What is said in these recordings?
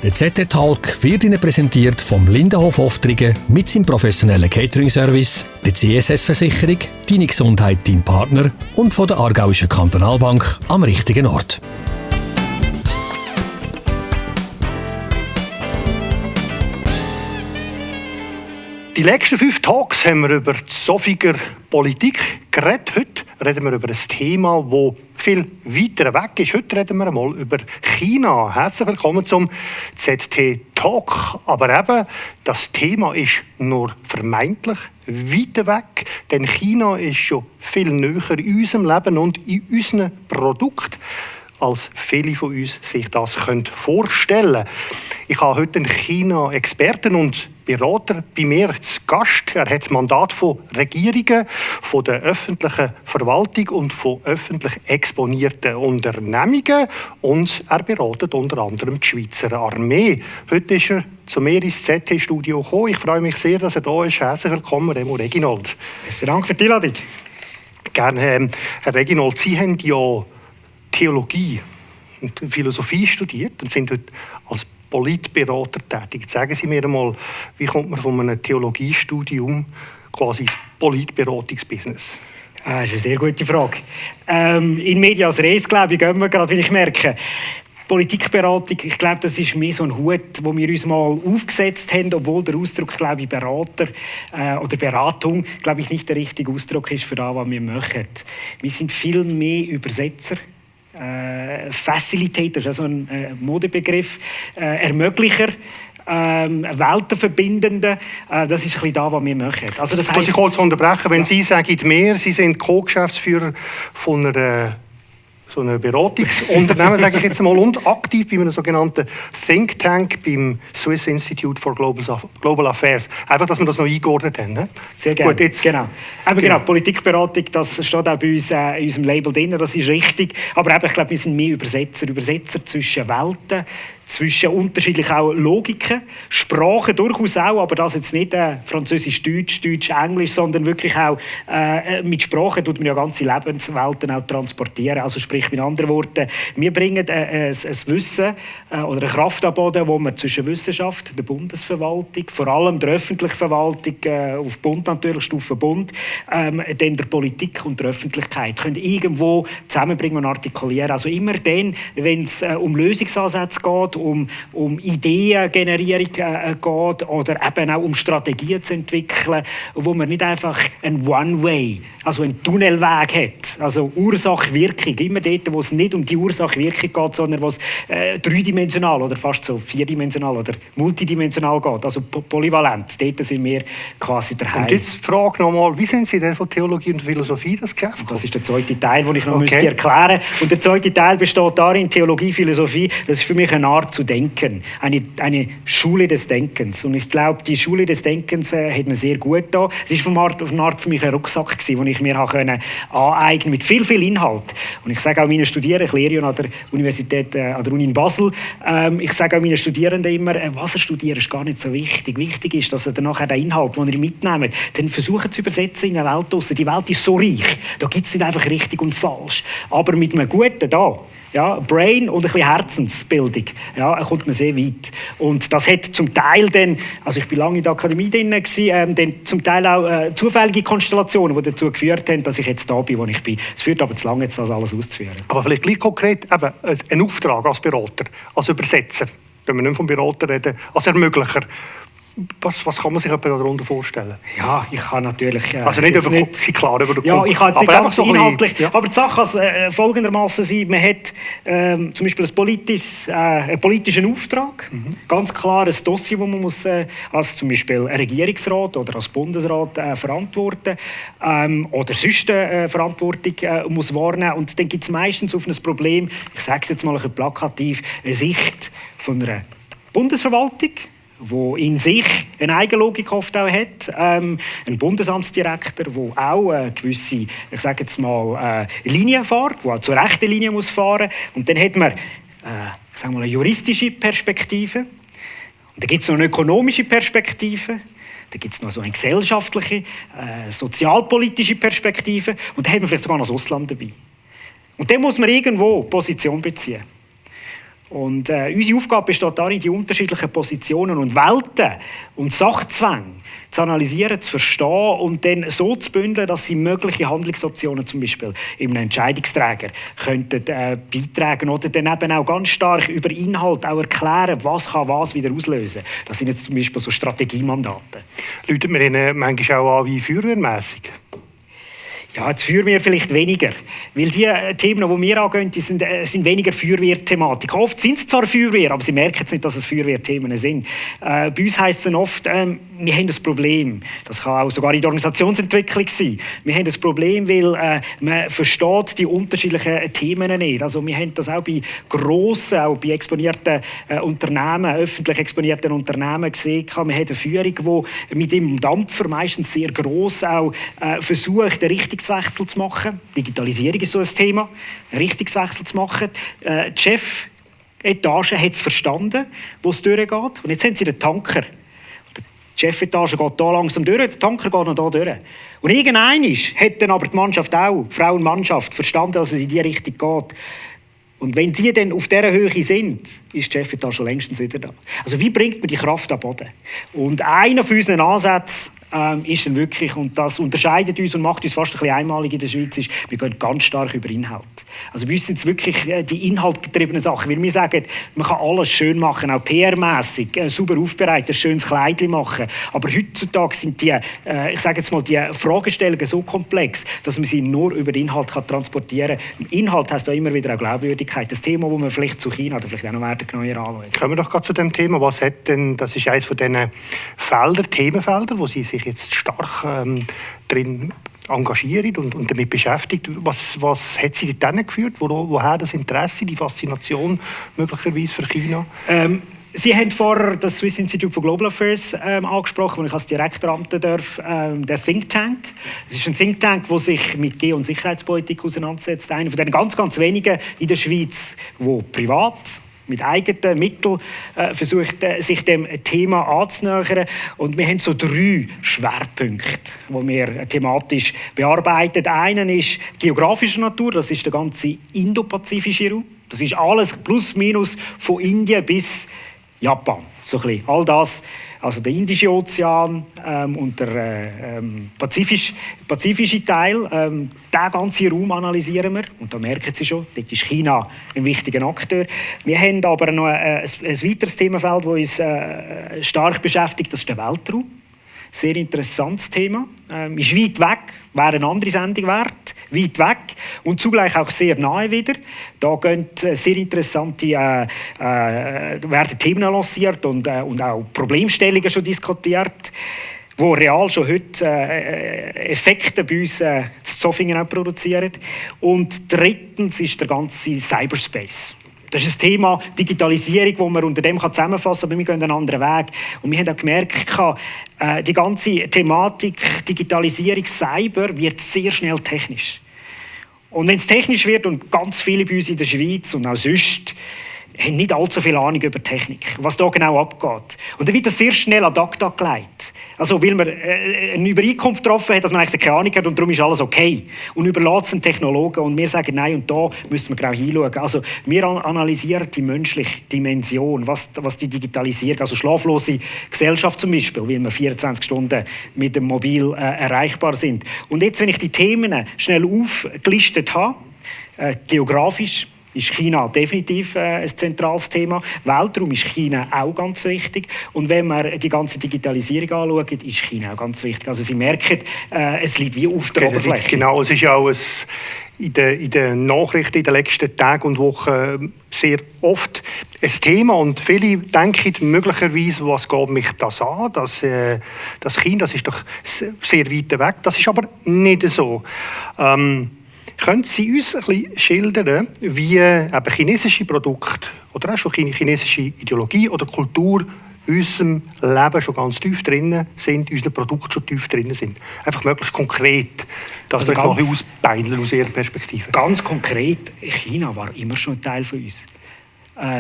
Der ZT-Talk wird Ihnen präsentiert vom Lindenhof Oftringen mit seinem professionellen Catering-Service, der CSS-Versicherung, Deine Gesundheit, dein Partner und von der Aargauischen Kantonalbank am richtigen Ort. Die letzten 5 Talks haben wir über die Sofiger Politik geredet. Heute reden wir über ein Thema, das viel weiter weg ist. Heute reden wir einmal über China. Herzlich willkommen zum ZT-Talk. Aber eben, das Thema ist nur vermeintlich weiter weg, denn China ist schon viel näher in unserem Leben und in unseren Produkten, als viele von uns sich das vorstellen können. Ich habe heute einen China-Experten und Berater bei mir zu Gast. Er hat das Mandat von Regierungen, von der öffentlichen Verwaltung und von öffentlich exponierten Unternehmungen. Und er beratet unter anderem die Schweizer Armee. Heute ist er zu mir ins ZT-Studio gekommen. Ich freue mich sehr, dass er da ist. Herzlich willkommen, Remo Reginold. Besten Dank für die Einladung. Gerne, Herr Reginold, Sie haben ja Theologie und Philosophie studiert und sind heute als Politberater tätig. Sagen Sie mir einmal, wie kommt man von einem Theologiestudium quasi ins Politberatungsbusiness? Das ist eine sehr gute Frage. In medias res, glaube ich, gehen wir gerade, wie ich merke. Politikberatung, ich glaube, das ist mehr so ein Hut, den wir uns mal aufgesetzt haben, obwohl der Ausdruck, glaube ich, Berater oder Beratung, glaube ich, nicht der richtige Ausdruck ist für das, was wir machen. Wir sind viel mehr Übersetzer. Facilitator, das ist also ein Modebegriff, Ermöglicher, Weltenverbindende, das ist ein bisschen das, was wir machen. Also das heisst, ich kurz unterbrechen, wenn Sie sagen, Sie sind Co-Geschäftsführer von einer so ein Beratungsunternehmen, sage ich jetzt mal, und aktiv bei einem sogenannten Think Tank beim Swiss Institute for Global Affairs. Einfach, dass wir das noch eingeordnet haben. Ne? Sehr gerne. Gut, jetzt, genau. Politikberatung, das steht auch bei uns in unserem Label drin, das ist richtig. Aber eben, ich glaube, wir sind mehr Übersetzer zwischen Welten, zwischen unterschiedlichen auch Logiken, Sprachen durchaus auch, aber das jetzt nicht Französisch-Deutsch, Deutsch-Englisch, sondern wirklich auch mit Sprachen tut man ja ganze Lebenswelten auch transportieren. Also sprich mit anderen Worten, wir bringen ein Wissen oder eine Kraft an Boden, wo man zwischen Wissenschaft, der Bundesverwaltung, vor allem der öffentlichen Verwaltung auf Bund natürlich, Stufe Bund, dann der Politik und der Öffentlichkeit können irgendwo zusammenbringen und artikulieren. Also immer dann, wenn es um Lösungsansätze geht, um Ideengenerierung geht oder eben auch um Strategien zu entwickeln, wo man nicht einfach einen One-Way, also einen Tunnelweg hat, also Ursache-Wirkung, immer dort, wo es nicht um die Ursache-Wirkung geht, sondern wo es dreidimensional oder fast so vierdimensional oder multidimensional geht, also polyvalent, dort sind wir quasi daheim. Und jetzt die Frage nochmal, wie sind Sie denn von Theologie und Philosophie das Geschäft? Das ist der zweite Teil, den ich noch müsste erklären müsste. Und der zweite Teil besteht darin, Theologie, Philosophie, das ist für mich eine Art zu denken, eine Schule des Denkens. Und ich glaube, die Schule des Denkens hat mir sehr gut da. Es war auf eine Art für mich ein Rucksack, den ich mir aneignen mit viel Inhalt. Und ich sage auch meinen Studierenden, ich lehre an der Universität, an der Uni in Basel, ich sage auch meinen Studierenden immer, was ihr studiert, ist gar nicht so wichtig. Wichtig ist, dass ihr dann nachher den Inhalt, den ihr mitnehmt, dann versucht zu übersetzen in eine Welt draussen. Die Welt ist so reich, da gibt es nicht einfach richtig und falsch. Aber mit einem Guten da, ja, Brain und ein bisschen Herzensbildung, ja, kommt man sehr weit. Und das hat zum Teil dann, also ich war lange in der Akademie drin, dann zum Teil auch zufällige Konstellationen, die dazu geführt haben, dass ich jetzt da bin, wo ich bin. Es führt aber zu lange, jetzt das alles auszuführen. Aber vielleicht gleich konkret eben ein Auftrag als Berater, als Übersetzer, wenn wir nicht vom Berater reden, als Ermöglicher. Was kann man sich darunter vorstellen? Ja, ich kann natürlich... also nicht über nicht, klar über den Ja, ich kann jetzt nicht ganz so inhaltlich... Ja. Aber die Sache kann folgendermaßen sein, man hat zum Beispiel einen politischen Auftrag, ganz klar ein Dossier, das man muss, als zum Beispiel ein Regierungsrat oder als Bundesrat verantworten oder sonst Verantwortung muss wahrnehmen. Und dann gibt es meistens auf ein Problem, ich sage es jetzt mal ein bisschen plakativ, eine Sicht von einer Bundesverwaltung, wo in sich eine Eigenlogik oft auch hat, ein Bundesamtsdirektor, der auch eine gewisse, ich sage jetzt mal, Linie fährt, der auch zur rechten Linie muss fahren. Und dann hat man ich sage mal, eine juristische Perspektive. Und dann gibt es noch eine ökonomische Perspektive. Dann gibt es noch so eine gesellschaftliche, sozialpolitische Perspektive. Und dann hat man vielleicht sogar noch das Ausland dabei. Und dann muss man irgendwo Position beziehen. Und unsere Aufgabe besteht darin, die unterschiedlichen Positionen und Welten und Sachzwänge zu analysieren, zu verstehen und dann so zu bündeln, dass sie mögliche Handlungsoptionen zum Beispiel in einem Entscheidungsträger könnten beitragen oder dann eben auch ganz stark über Inhalt auch erklären, was kann was wieder auslösen. Das sind jetzt zum Beispiel so Strategiemandate. Läutet man ihnen manchmal auch an wie feuerwehrmässig? Ja, das Feuerwehr vielleicht weniger. Weil die Themen, die wir angehen, die sind weniger Feuerwehrthematik. Oft sind es zwar Feuerwehr, aber sie merken jetzt nicht, dass es Feuerwehrthemen sind. Bei uns heisst es oft, wir haben ein Problem. Das kann auch sogar in der Organisationsentwicklung sein. Wir haben ein Problem, weil man versteht die unterschiedlichen Themen nicht. Also wir haben das auch bei grossen, auch bei exponierten Unternehmen, öffentlich exponierten Unternehmen gesehen. Wir haben eine Führung, die mit dem Dampfer meistens sehr gross auch versucht, den Richtungswechsel zu machen. Digitalisierung ist so ein Thema, einen Richtungswechsel zu machen. Die Chefetage hat es verstanden, wo es durchgeht. Und jetzt haben sie den Tanker. Die Chefetage geht hier langsam durch, der Tanker geht noch hier durch. Und irgendwann hat dann aber die Mannschaft auch, die Frauenmannschaft, verstanden, dass es in diese Richtung geht. Und wenn sie dann auf dieser Höhe sind, ist die Chefetage schon längstens wieder da. Also wie bringt man die Kraft an den Boden? Und einer von unseren Ansätzen ist dann wirklich, und das unterscheidet uns und macht uns fast ein bisschen einmalig in der Schweiz, ist, wir gehen ganz stark über Inhalt. Also bei uns sind es wirklich die inhaltgetriebenen Sachen, weil wir sagen, man kann alles schön machen, auch PR-mässig, sauber aufbereitet, ein schönes Kleidchen machen, aber heutzutage sind die, ich sage jetzt mal, die Fragestellungen so komplex, dass man sie nur über den Inhalt kann transportieren kann. Inhalt heisst auch immer wieder auch Glaubwürdigkeit. Das Thema, das wir vielleicht zu China oder vielleicht auch noch genauer anschauen. Kommen wir doch gerade zu dem Thema. Was hat denn, das ist eines von diesen Themenfeldern, wo Sie sich jetzt stark drin engagieren und damit beschäftigt. Was hat Sie dort geführt? Woher das Interesse, die Faszination möglicherweise für China? Sie haben vorher das Swiss Institute for Global Affairs angesprochen, wo ich als Direktor amten darf, der Think Tank. Es ist ein Think Tank, der sich mit Geo- und Sicherheitspolitik auseinandersetzt. Einer von den ganz, ganz wenigen in der Schweiz, der privat mit eigenen Mitteln versucht, sich dem Thema anzunähern. Und wir haben so 3 Schwerpunkte, die wir thematisch bearbeiten. Einer ist geografischer Natur, das ist der ganze indopazifische Raum. Das ist alles plus minus von Indien bis Japan. So ein bisschen. All das, also der Indische Ozean und der pazifische Teil, den ganzen Raum analysieren wir. Und da merken Sie schon, dort ist China ein wichtiger Akteur. Wir haben aber noch ein weiteres Themenfeld, das uns stark beschäftigt, das ist der Weltraum. Sehr interessantes Thema. Ist weit weg, wäre eine andere Sendung wert. Weit weg und zugleich auch sehr nahe wieder. Da gehen sehr interessante werden Themen lanciert und auch Problemstellungen schon diskutiert, wo real schon heute Effekte bei uns in Zofingen auch produzieren. Und drittens ist der ganze Cyberspace. Das ist ein Thema Digitalisierung, das man unter dem zusammenfassen kann, aber wir gehen einen anderen Weg. Und wir haben auch gemerkt, die ganze Thematik Digitalisierung, Cyber wird sehr schnell technisch. Und wenn es technisch wird, und ganz viele bei uns in der Schweiz und auch sonst, haben nicht allzu viel Ahnung über Technik, was da genau abgeht. Und dann wird das sehr schnell ad acta gelegt. Also weil man eine Übereinkunft getroffen hat, dass man eigentlich keine Ahnung hat und darum ist alles okay. Und überlässt es den Technologen und wir sagen, nein, und da müssen wir genau hinschauen. Also wir analysieren die menschliche Dimension, was die Digitalisierung, also schlaflose Gesellschaft zum Beispiel, weil wir 24 Stunden mit dem Mobil erreichbar sind. Und jetzt, wenn ich die Themen schnell aufgelistet habe, geografisch, ist China definitiv ein zentrales Thema. Weltraum ist China auch ganz wichtig. Und wenn man die ganze Digitalisierung anschaut, ist China auch ganz wichtig. Also Sie merken, es liegt wie auf der Oberfläche. Genau, es ist ja auch in den Nachrichten in den letzten Tagen und Wochen sehr oft ein Thema. Und viele denken möglicherweise, was geht mich das an? Das China, das ist doch sehr weit weg. Das ist aber nicht so. Können Sie uns ein bisschen schildern, wie eben chinesische Produkte oder auch schon chinesische Ideologie oder Kultur in unserem Leben schon ganz tief drin sind, in unseren Produkten schon tief drin sind? Einfach möglichst konkret, dass wir noch ein bisschen ausbeindeln aus Ihrer Perspektive. Ganz konkret, China war immer schon ein Teil von uns.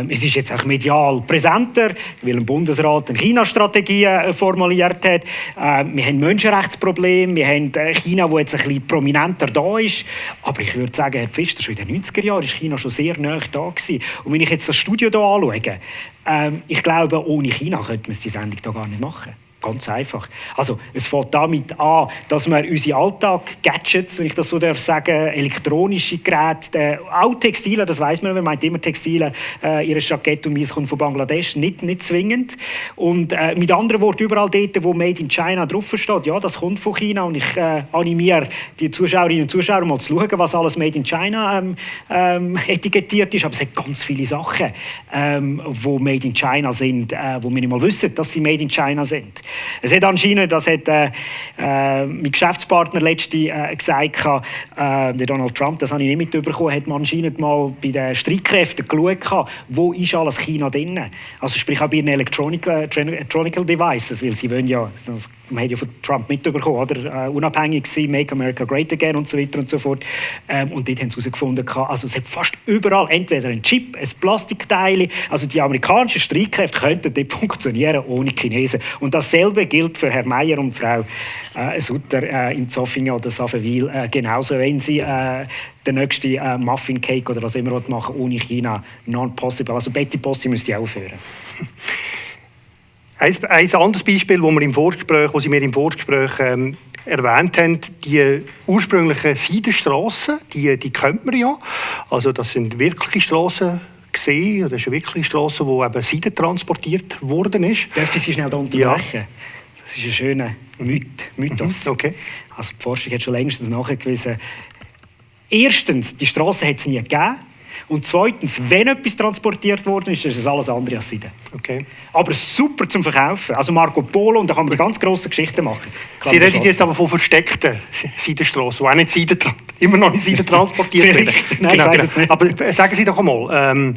Es ist jetzt auch medial präsenter, weil ein Bundesrat eine China-Strategie formuliert hat. Wir haben Menschenrechtsprobleme, wir haben China, das jetzt ein bisschen prominenter da ist. Aber ich würde sagen, Herr Pfister, schon in den 90er Jahren war China schon sehr nah da gewesen. Und wenn ich jetzt das Studio hier anschaue, ich glaube, ohne China könnte man die Sendung hier gar nicht machen. Ganz einfach. Also, es fängt damit an, dass wir unseren Alltag, Gadgets, wenn ich das so darf sagen, elektronische Geräte, auch Textile, das weiss man meint immer Textile, ihre Jackett und meins kommt von Bangladesch, nicht zwingend. Und mit anderen Worten, überall dort, wo Made in China draufsteht, ja, das kommt von China. Und ich animiere die Zuschauerinnen und Zuschauer mal zu schauen, was alles Made in China etikettiert ist. Aber es hat ganz viele Sachen, die Made in China sind, wo wir nicht mal wissen, dass sie Made in China sind. Es hat anscheinend, das hat mein Geschäftspartner letztens gesagt, der Donald Trump, das habe ich nicht mitbekommen, hat man anscheinend mal bei den Streitkräften geschaut, wo ist alles China drin. Also sprich auch bei den Electronical Devices, weil sie wollen ja, man hat ja von Trump mitbekommen, oder? Unabhängig sein, Make America Great Again und so weiter und so fort. Und dort haben sie herausgefunden, also es hat fast überall entweder ein Chip, ein Plastikteil, also die amerikanischen Streitkräfte könnten dort funktionieren ohne Chinesen. Und dasselbe gilt für Herrn Meier und Frau Sutter in Zofingen oder Savenwil, genauso, wenn sie den nächsten Muffin Cake oder was immer machen ohne China, non-possible. Also Betty Possi müsste aufhören. Ein anderes Beispiel, das Sie mir im Vorgespräch erwähnt haben, die ursprünglichen Seidenstrassen, die kennt man ja. Also das sind wirkliche Strassen gesehen, das ist eine wirkliche Strasse, wo eben Seide transportiert worden ist. Darf ich Sie schnell unterbrechen? Ja. Das ist ein schöner Mythos. Okay. Also die Forschung hat schon längstens nachgewiesen. Erstens, die Strasse hat es nie gegeben. Und zweitens, wenn etwas transportiert worden ist, ist es alles andere als Seide. Okay. Aber super zum Verkaufen. Also Marco Polo, und da kann man ganz grosse Geschichten machen. Sie reden jetzt aber von versteckten Seidenstrassen, die auch nicht immer noch nicht Seide transportiert werden. Nein, genau, ich weiss es nicht. Aber sagen Sie doch einmal,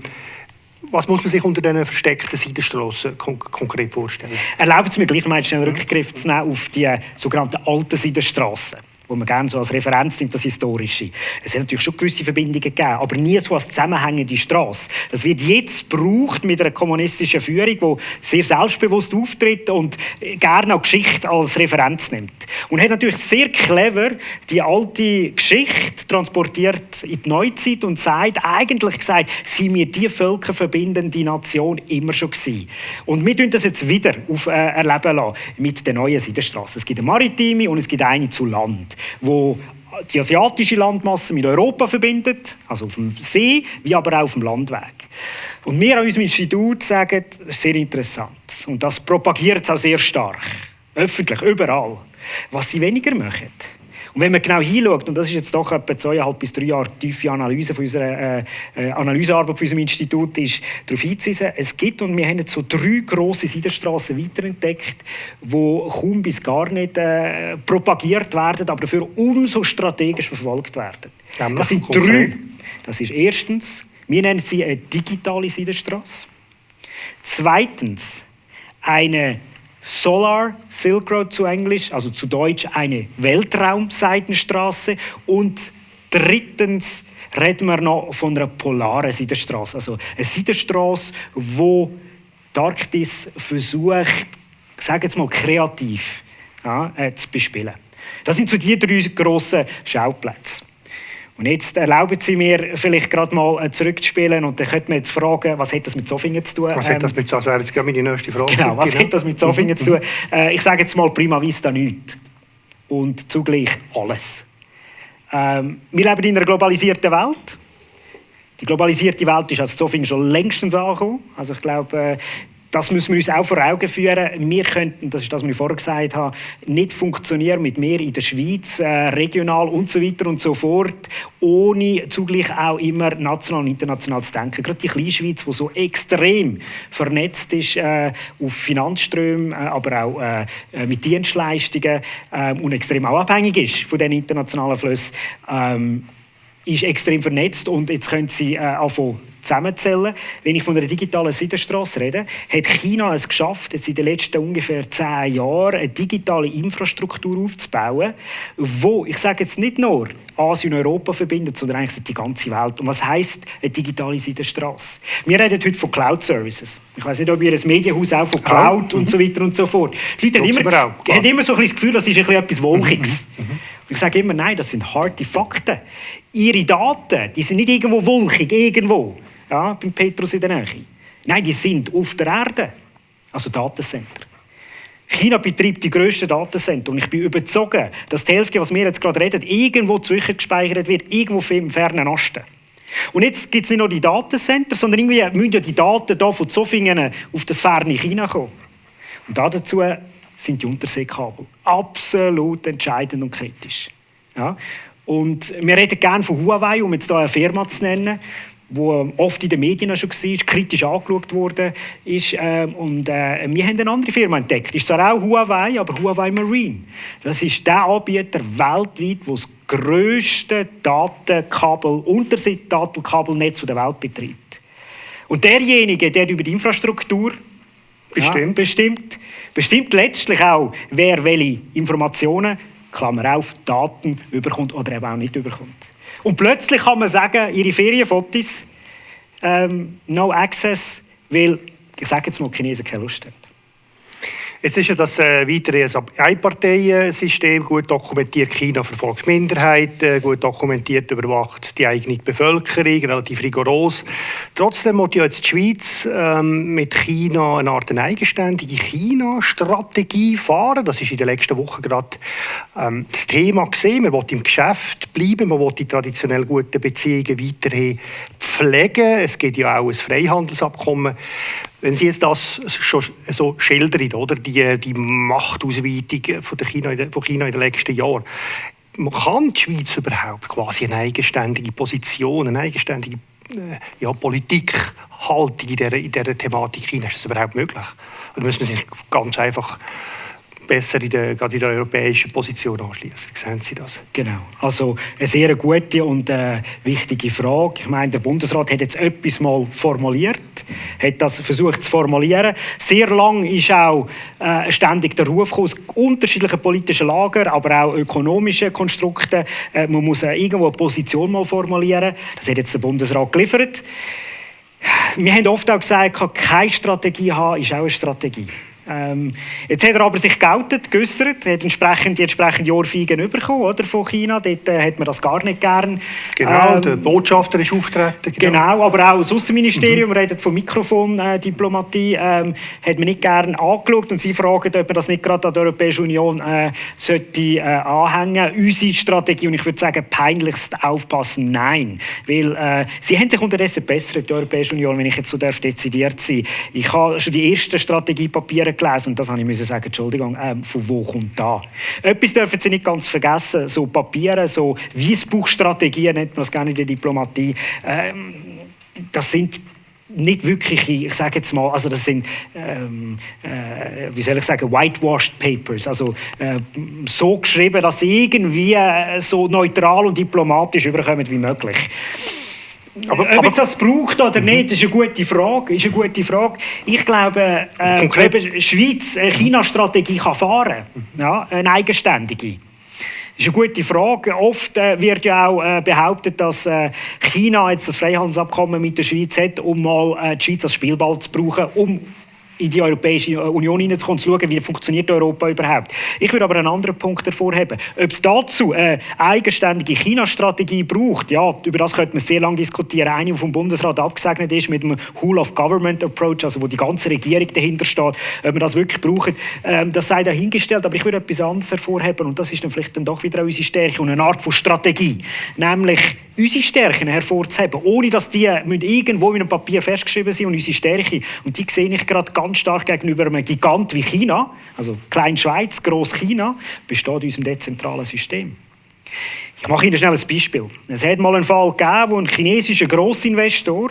was muss man sich unter diesen versteckten Seidenstrassen konkret vorstellen? Erlauben Sie mir gleich mal einen Rückgriff zu nehmen auf die sogenannten alten Seidenstrassen, wo man gerne so als Referenz nimmt, das Historische. Es hat natürlich schon gewisse Verbindungen gegeben, aber nie so als zusammenhängende Strasse. Das wird jetzt gebraucht mit einer kommunistischen Führung, die sehr selbstbewusst auftritt und gerne auch Geschichte als Referenz nimmt. Und hat natürlich sehr clever die alte Geschichte transportiert in die Neuzeit und eigentlich gesagt, sind wir die völkerverbindende Nation immer schon gewesen. Und wir tun das jetzt wieder erleben lassen mit den neuen Seidenstrassen. Es gibt eine maritime und es gibt eine zu Land, wo die asiatische Landmasse mit Europa verbindet, also auf dem See, wie aber auch auf dem Landweg. Und wir an unserem Institut sagen, das ist sehr interessant. Und das propagiert es auch sehr stark. Öffentlich, überall. Was sie weniger machen. Und wenn man genau hinschaut, und das ist jetzt doch etwa 2,5 bis 3 Jahre tiefe Analyse von unserer Analysearbeit von unserem Institut, ist darauf hinzuweisen, es gibt, und wir haben jetzt so 3 grosse Seidenstrassen weiterentdeckt, die kaum bis gar nicht propagiert werden, aber dafür umso strategisch verfolgt werden. Das sind 3. Das ist erstens, wir nennen sie eine digitale Seidenstrasse. Zweitens, eine Solar Silk Road zu Englisch, also zu Deutsch eine Weltraumseidenstraße. Und drittens reden wir noch von einer polaren Seidenstraße, also eine Seidenstraße, die die Arktis versucht, sage jetzt mal kreativ zu bespielen. Das sind so die 3 grossen Schauplätze. Und jetzt erlauben Sie mir vielleicht gerade mal zurückzuspielen und dann könnte man jetzt fragen, was hat das mit Zofingen zu tun? Was hat das mit Zofingen? Das wäre jetzt meine nächste Frage. Genau, was hat das mit Zofingen zu tun? Ich sage jetzt mal prima vista nichts und zugleich alles. Wir leben in einer globalisierten Welt. Die globalisierte Welt ist als Zofingen schon längstens angekommen. Also ich glaube, das müssen wir uns auch vor Augen führen. Wir könnten, das ist das, was ich vorher gesagt habe, nicht funktionieren mit mehr in der Schweiz, regional und so weiter und so fort, ohne zugleich auch immer national und international zu denken. Gerade die Kleinschweiz, die so extrem vernetzt ist auf Finanzströme, aber auch mit Dienstleistungen und extrem auch abhängig ist von den internationalen Flüssen. ist extrem vernetzt und jetzt können sie anfangen zusammenzählen. Wenn ich von einer digitalen Seidenstrasse rede, hat China es geschafft, jetzt in den letzten ungefähr 10 Jahren eine digitale Infrastruktur aufzubauen, wo, ich sage jetzt nicht nur Asien und Europa verbindet, sondern eigentlich die ganze Welt. Und was heisst eine digitale Seidenstrasse? Wir reden heute von Cloud Services. Ich weiss nicht, ob ihr ein Medienhaus auch von Cloud und so weiter und so fort. Die Leute haben immer so ein das Gefühl, das ist etwas Wolkiges. Ich sage immer, nein, das sind harte Fakten. Ihre Daten, die sind nicht irgendwo wolkig, irgendwo. Ja, beim Petrus in der Nähe. Nein, die sind auf der Erde. Also Datencenter. China betreibt die grössten Datencenter und ich bin überzeugt, dass die Hälfte, was wir jetzt gerade reden, irgendwo zwischengespeichert wird, irgendwo im fernen Osten. Und jetzt gibt es nicht nur die Datencenter, sondern irgendwie müssen ja die Daten hier von Zofingen auf das ferne China kommen. Und dazu sind die Unterseekabel absolut entscheidend und kritisch. Ja? Und wir reden gerne von Huawei, um jetzt hier eine Firma zu nennen, wo oft in den Medien schon war, kritisch angeschaut wurde. Wir haben eine andere Firma entdeckt. Ist zwar auch Huawei, aber Huawei Marine. Das ist der Anbieter weltweit, der das grösste Unterseedatenkabelnetz der Welt betreibt. Und derjenige, der über die Infrastruktur bestimmt letztlich auch, wer welche Informationen, Klammer auf, Daten überkommt oder eben auch nicht überkommt. Und plötzlich kann man sagen, ihre Ferienfotos, no access, weil, ich sage jetzt mal, die Chinesen keine Lust haben. Jetzt ist ja das weitere Einparteiensystem gut dokumentiert. China verfolgt Minderheiten, gut dokumentiert überwacht die eigene Bevölkerung, relativ rigoros. Trotzdem muss ja jetzt die Schweiz mit China eine Art eigenständige China-Strategie fahren. Das ist in den letzten Wochen gerade das Thema gesehen. Man will im Geschäft bleiben, man will die traditionell guten Beziehungen weiterhin pflegen. Es gibt ja auch ein Freihandelsabkommen. Wenn Sie jetzt das schon so schildern, oder? Die Machtausweitung von China in den letzten Jahren, kann die Schweiz überhaupt quasi eine eigenständige Position, eine eigenständige Politikhaltung in dieser Thematik China? Ist das überhaupt möglich? Oder müssen wir sich ganz einfach besser gerade in der europäischen Position anschließen? Wie sehen Sie das? Genau. Also eine sehr gute und wichtige Frage. Ich meine, der Bundesrat hat jetzt etwas mal formuliert, hat das versucht zu formulieren. Sehr lang ist auch ständig der Ruf gekommen, aus unterschiedlichen politischen Lagern, aber auch ökonomischen Konstrukten. Man muss irgendwo eine Position mal formulieren. Das hat jetzt der Bundesrat geliefert. Wir haben oft auch gesagt, keine Strategie haben ist auch eine Strategie. Jetzt hat er aber sich geäußert, hat die entsprechende Ohrfeigen bekommen, oder, von China. Dort hat man das gar nicht gern. Genau, der Botschafter ist auftreten. Genau, aber auch das Außenministerium, redet von Mikrofondiplomatie, hat man nicht gern angeschaut. Und sie fragen, ob man das nicht gerade an der Europäischen Union sollte anhängen. Unsere Strategie, und ich würde sagen, peinlichst aufpassen, nein. Weil sie haben sich unterdessen bessert, die Europäische Union, wenn ich jetzt so dezidiert sein darf. Ich habe schon die ersten Strategiepapiere gelesen und das habe ich sagen, Entschuldigung, von wo kommt da? Etwas dürfen Sie nicht ganz vergessen, so Papiere, so Weissbuchstrategien nennt man das gerne in der Diplomatie, das sind nicht wirkliche, ich sage jetzt mal, also das sind, wie soll ich sagen, whitewashed papers, also so geschrieben, dass sie irgendwie so neutral und diplomatisch überkommen wie möglich. Ob jetzt das braucht oder nicht, ist eine gute Frage. Ich glaube, die Schweiz eine China-Strategie kann fahren, ja, eine eigenständige. Das ist eine gute Frage. Oft wird ja auch behauptet, dass China jetzt das Freihandelsabkommen mit der Schweiz hat, um mal die Schweiz als Spielball zu brauchen, um in die Europäische Union hineinzukommen, zu schauen, wie funktioniert Europa überhaupt. Ich würde aber einen anderen Punkt hervorheben. Ob es dazu eine eigenständige China-Strategie braucht, ja, über das könnte man sehr lange diskutieren. Eine, die vom Bundesrat abgesegnet ist mit dem Whole-of-Government-Approach, also wo die ganze Regierung dahinter steht, ob man das wirklich braucht, das sei dahingestellt. Aber ich würde etwas anderes hervorheben und das ist dann vielleicht dann doch wieder auch unsere Stärke und eine Art von Strategie. Nämlich unsere Stärken hervorzuheben, ohne dass die irgendwo in einem Papier festgeschrieben sind und unsere Stärke. Und die sehe ich gerade ganz stark gegenüber einem Gigant wie China, also Klein Schweiz, Gross China, besteht in unserem dezentralen System. Ich mache Ihnen schnell ein Beispiel. Es hat mal einen Fall gegeben, wo ein chinesischer Grossinvestor,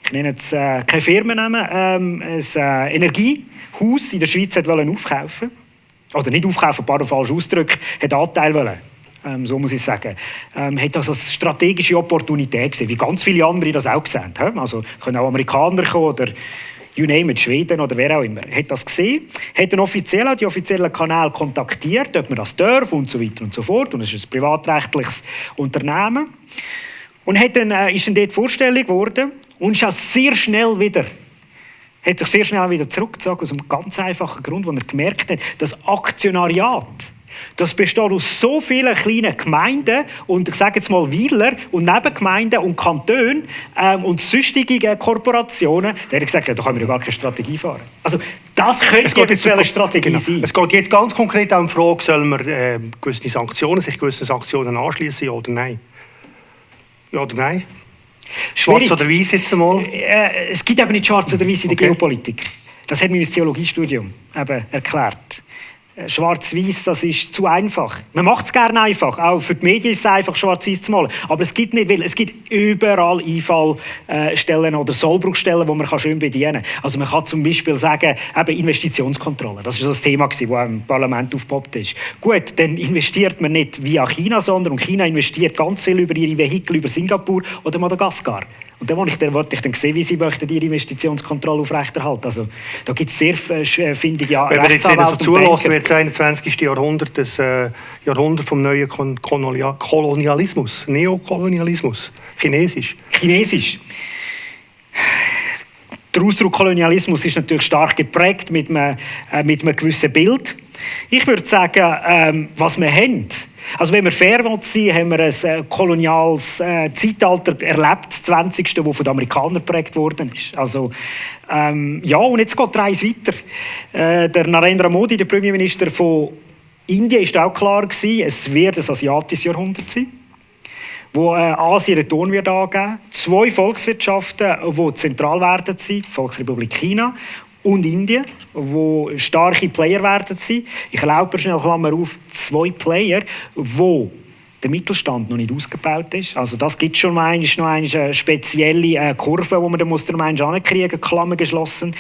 ich nenne jetzt keine Firmennamen, ein Energiehaus in der Schweiz aufkaufen. Oder nicht aufkaufen, ein paar falsch ausgedrückt, hat Anteil wollen. so muss ich sagen, hat das als strategische Opportunität gesehen, wie ganz viele andere das auch gesehen haben. Also können auch Amerikaner kommen oder you name it, Schweden oder wer auch immer. Hat das gesehen, hat dann offiziell auch die offiziellen Kanäle kontaktiert, ob man das darf und so weiter und so fort. Und es ist ein privatrechtliches Unternehmen. Und ist dann dort Vorstellung geworden und ist auch sehr schnell wieder zurückgezogen, aus einem ganz einfachen Grund, wo er gemerkt hat, das Aktionariat, das besteht aus so vielen kleinen Gemeinden und ich sage jetzt mal Weiler und Nebengemeinden und Kantonen und sonstige Korporationen. Da hat er gesagt, da können wir ja gar keine Strategie fahren. Also das könnte eine Strategie sein. Es geht jetzt ganz konkret um die Frage, soll man sich gewissen Sanktionen anschließen, ja oder nein? Ja oder nein? Schwarz oder weiß jetzt einmal? Es gibt eben nicht schwarz oder weiß in der Geopolitik. Das hat mir mein Theologiestudium eben erklärt. Schwarz-Weiß, das ist zu einfach. Man macht es gerne einfach. Auch für die Medien ist es einfach, schwarz-weiß zu malen. Aber es gibt nicht, weil es gibt überall Einfallstellen oder Sollbruchstellen, die man schön bedienen kann. Also man kann zum Beispiel sagen, eben Investitionskontrolle. Das war das Thema, das im Parlament aufgepoppt ist. Gut, dann investiert man nicht via China, sondern China investiert ganz viel über ihre Vehikel über Singapur oder Madagaskar. Und dann wollte ich dann sehen, wie sie möchten ihre Investitionskontrolle aufrechterhalten. Also da gibt es sehr findige Wenn man jetzt so zulässt, wird das 21. Jahrhundert das Jahrhundert vom neuen Kolonialismus, Neokolonialismus, Chinesisch. Der Ausdruck Kolonialismus ist natürlich stark geprägt mit einem gewissen Bild. Ich würde sagen, was wir haben, also wenn wir fair sein, haben wir ein koloniales Zeitalter erlebt, das 20. das von den Amerikanern geprägt worden ist. Also, und jetzt geht die Reise weiter. Der Narendra Modi, der Premierminister von Indien, ist auch klar gewesen, es wird ein asiatisches Jahrhundert sein, wo Asien einen Ton wird angeben. 2 Volkswirtschaften, die zentral werden sein, die Volksrepublik China und Indien, wo starke Player werden sein. Ich erlaube mir schnell, Klammer auf, 2 Player, wo der Mittelstand noch nicht ausgebaut ist. Also das gibt schon noch eine spezielle Kurve, die man dann der Mensch ankriegen muss, Klammer geschlossen.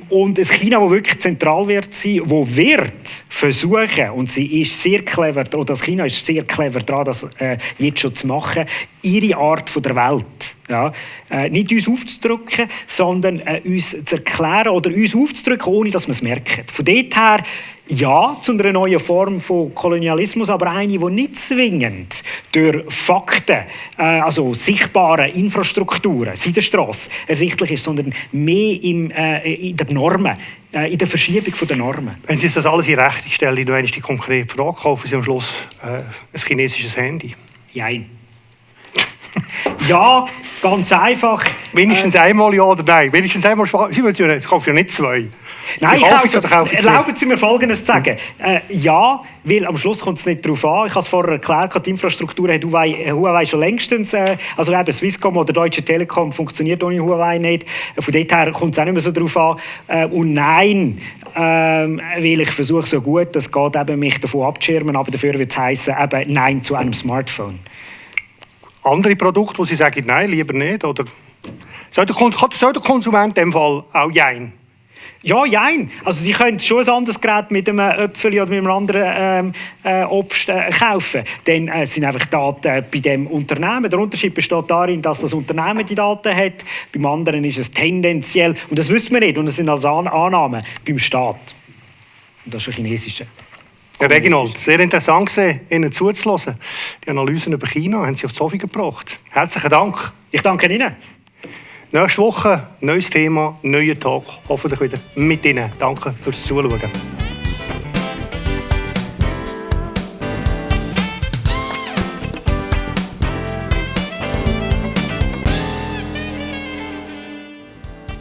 Und ein China, das wirklich zentral wird sein, das wird versuchen, und sie ist sehr clever, oder das China ist sehr clever daran, das jetzt schon zu machen, ihre Art von der Welt. Ja, nicht uns aufzudrücken, sondern uns zu erklären oder uns aufzudrücken, ohne dass wir es merken. Von dort her, ja, zu einer neuen Form von Kolonialismus, aber eine, die nicht zwingend durch Fakten, also sichtbare Infrastrukturen, Seidenstrasse ersichtlich ist, sondern mehr in der Normen, in der Verschiebung der Normen. Wenn Sie das alles in Rechnung stellen, du die konkrete Frage, kaufen Sie am Schluss ein chinesisches Handy? Nein. Ja, ganz einfach. Wenigstens einmal ja oder nein? Wenigstens einmal Sie kaufen ja nicht 2. Nein, erlauben Sie mir Folgendes zu sagen. Ja, weil am Schluss kommt es nicht darauf an. Ich habe es vorher erklärt, die Infrastruktur hat Huawei schon längstens. Also eben Swisscom oder Deutsche Telekom funktioniert ohne Huawei nicht. Von dort her kommt es auch nicht mehr so darauf an. Und nein, weil ich versuche so gut, es geht eben, mich davon abzuschirmen, aber dafür wird es heissen, eben Nein zu einem Smartphone. Andere Produkte, wo Sie sagen, nein, lieber nicht? Oder soll der Konsument in dem Fall auch jein? Ja, jein. Also Sie können schon ein anderes Gerät mit einem Äpfel oder mit einem anderen Obst kaufen. Dann sind einfach Daten bei dem Unternehmen. Der Unterschied besteht darin, dass das Unternehmen die Daten hat. Beim anderen ist es tendenziell, und das wissen wir nicht, und das sind also Annahmen, beim Staat. Und das ist ein chinesischer. Herr Reginold, sehr interessant gewesen, Ihnen zuzuhören. Die Analysen über China haben Sie auf die Sophie gebracht. Herzlichen Dank. Ich danke Ihnen. Nächste Woche, neues Thema, neuer Tag. Hoffentlich wieder mit Ihnen. Danke fürs Zuschauen.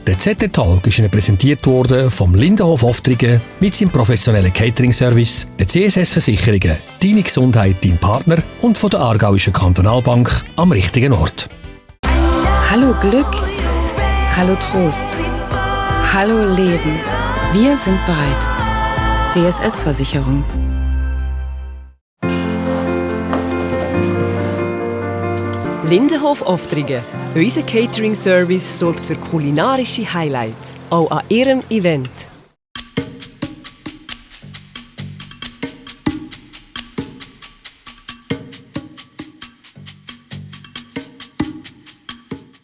Der ZT-Talk ist Ihnen präsentiert worden vom Lindenhof Oftringen mit seinem professionellen Catering-Service, der CSS Versicherungen, Deine Gesundheit, dein Partner und von der Aargauischen Kantonalbank am richtigen Ort. Hallo Glück, hallo Trost, hallo Leben. Wir sind bereit. CSS Versicherung. Lindenhof Oftringen. Unser Catering-Service sorgt für kulinarische Highlights, auch an Ihrem Event.